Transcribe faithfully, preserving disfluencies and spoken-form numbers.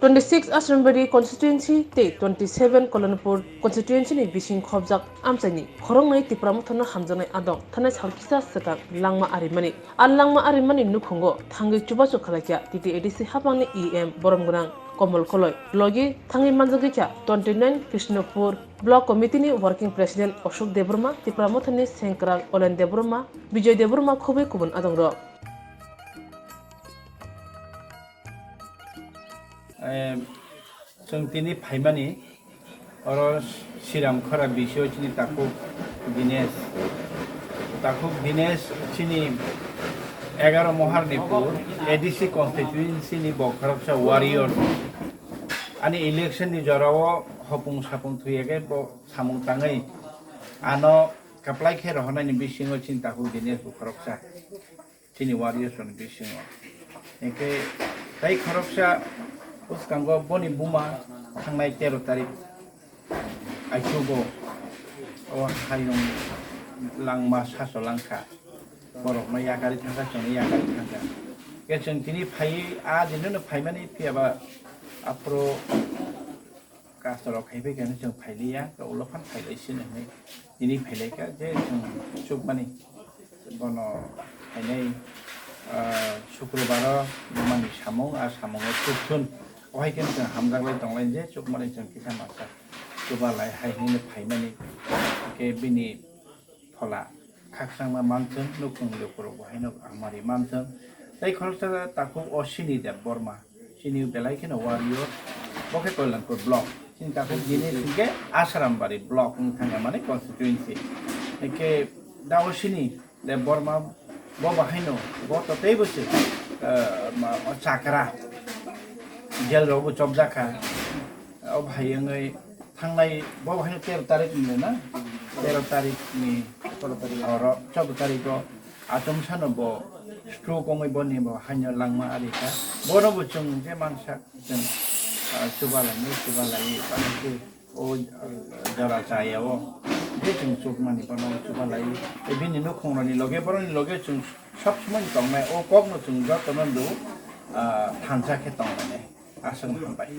Twenty six Asrambari constituency tei twenty seven Kolonpur constituency ni bising khobjak amchaini khoroknwi Tipra Mothano hamjaknai adong thanai sal kisa swkang langma arimani. A langma arimani nukhungo thangwi chubachu khwlaikha T T A D C hapangni E M borom gwnang Komol Koloi. Logi thangwi manjagwikha twenty nine Krishnapur Block Committee ni Working President Ashok Debbarma, Tipra Mothani Sengkrak Olen Debbarma, Bijoy Debbarma khobwi kubun adongrok. Eh, chwng tini phaimani oro Siram Khora bisio chini takhuk Dinesh. Takhuk Dinesh chini egaro Moharnipur A D C constituency ni bo khoroksa warrior. Ani election ni jorao hopung sapung thuyakhe bo samung tangwi ano kaplai khe rohornani bisingo chini takhuk Dinesh bo khoroksa. Chini warriors rokni bisingo. Hinkhe tei khoroksa bwskango boni buma thangnai tero tarik aichugo o hairung langma saso langkha. Borokno yakari thangkha, chwngno yakari thangkha. Hinkhe chwng tini phaiwi a dinino phaimani phiyaba aphuru Kastorok hai bai khe chwng phailiya, ulo phan phailai sini hinwi tini phailaikha je chwng chukmani bono phainai, ah, Sukrobaro bumani samung, a samungo chukthun. O hai khe chwng hamjaklai tonglai je chukmani chwng kisa masa chubalai hai hinwi phaimani khe bini phola khakchangma manthung, nukhung lukurok bo haino amari manthung. Tei khoroksa takhuk Ashwini Debbarma, chini belai kheno warrior, bo khe Kalyanpur block. Chini takhuk Dinesh hinkhe Asrambari block wng thangya mani constituency. Hinkhe da Ashwini Debbarma bo bo haino, bo to teibo se, eh, ma, chakra, jail rok bo chopjakha. O bhai wngwi thangnai, bo haino tero tarik ni na? Tero tarik ni oro chobdo tarik o achomsa no bo stroke wngwi bo ni bo haino langma ari kha. Bono bo chwng je mansa chwng, ah, chubalai ni chubalai tamo khe o, ah, jora chaya o je chwng chukmani bono chubalai. Tei bini nukhung rok ni loge borok ni loge chwng sob somoi tongnai, o kok no chwng joto no do, ah, thansa khe tongnai. Aswk hambai.